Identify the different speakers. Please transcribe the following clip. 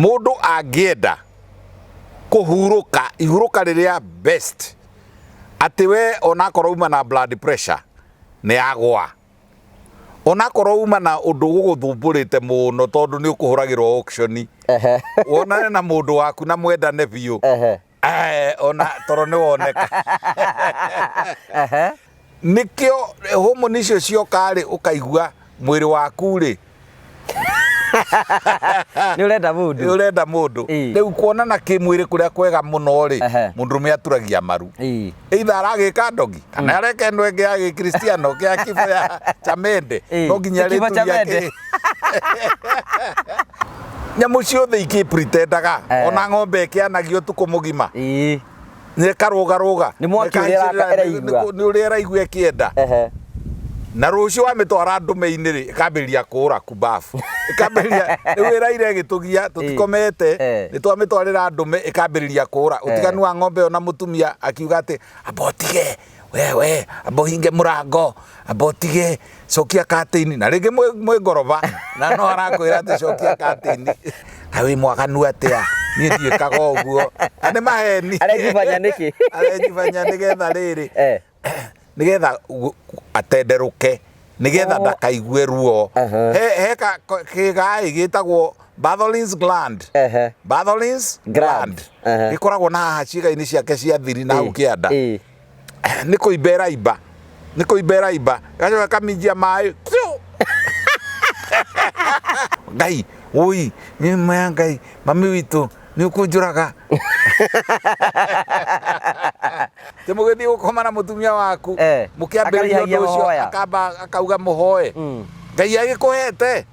Speaker 1: Mũndũ angĩenda kũhurũka ihurũka rĩrĩa best atĩ we onakorwo uma na blood pressure nĩ yagwa, onakorwo uma na ũndũ ũgũgũthumbũrĩte mũno tondũ nĩ ũkũhũragĩrwo auction, wonane na mũndũ waku na mwendane biũ, ona toro nĩ woneka. Nĩkĩo hormone icio cioka rĩ, ũkaigua mwĩrĩ waku rĩ
Speaker 2: Nĩ ũrenda mũndũ.
Speaker 1: Nĩ ũrenda mũndũ. Rĩu kuonana kĩmwĩrĩ kũrĩa kwega mũno rĩ, mũndũrũme aturagia maru. Either aragĩka ndogi kana areka ĩno ĩngĩ ya gĩkristiano kĩa kifo ya chamende. No nginya
Speaker 2: Kifo cha
Speaker 1: arĩturia
Speaker 2: mende.
Speaker 1: Nyamũ ciothe ikĩ-pretendaga, ona ng'ombe ĩkĩanagia ũtukũ mũgima. Nĩ ĩkarũgarũga.
Speaker 2: Nĩ mwaki ũrĩa ĩraigua.
Speaker 1: Nĩ ũrĩa ĩraigua ĩkĩenda. Na rũciũ wamĩtwara ndũme-inĩ rĩ, ĩkambĩrĩria kũũra kumbabu. Ĩkambĩrĩria, rĩu ĩraire ĩgĩtũgia, tũtikomete, nĩ twamĩtwarĩra ndũme ĩkambĩrĩria kũũra. Ũtiganu wa ng'ombe ĩyo na mũtumia akiuga atĩ, amba ũtige, we we, amba ũhinge mũrango, amba ũtige, cokia curtain. Na rĩngĩ mwĩ ngoroba, na no arakwĩra atĩ cokia curtain. Kaĩ wĩ mwaganu atĩa? Niĩ ndiĩkaga ũguo. Na nĩ maheni.
Speaker 2: Arejibanya nĩkĩ?
Speaker 1: Arejibanya nĩgetha rĩrĩ, nĩgetha atenderũke, nĩgetha ndakaigue ruo. He kĩga-ĩ gĩtagwo Bartholin's gland. Bartholin's gland. Gĩkoragwo na haha ciĩga-inĩ ciake cia thiri na hau kĩanda. Nĩ kũimba ĩraimba, nĩ kũimba ĩraimba, ĩgacoka ĩkaminjia maĩ piũ. Ngai woi, nĩ ma ya Ngai, mami witũ nĩ ũkũnjũraga. Atĩ mũgĩthiĩ gũkoma na mũtumia waku, mũkĩambĩrĩria
Speaker 2: Akarĩhagia
Speaker 1: ũndũ ũcio
Speaker 2: mahoya.
Speaker 1: akamba akauga mũhoe. Ngai agĩkũhete.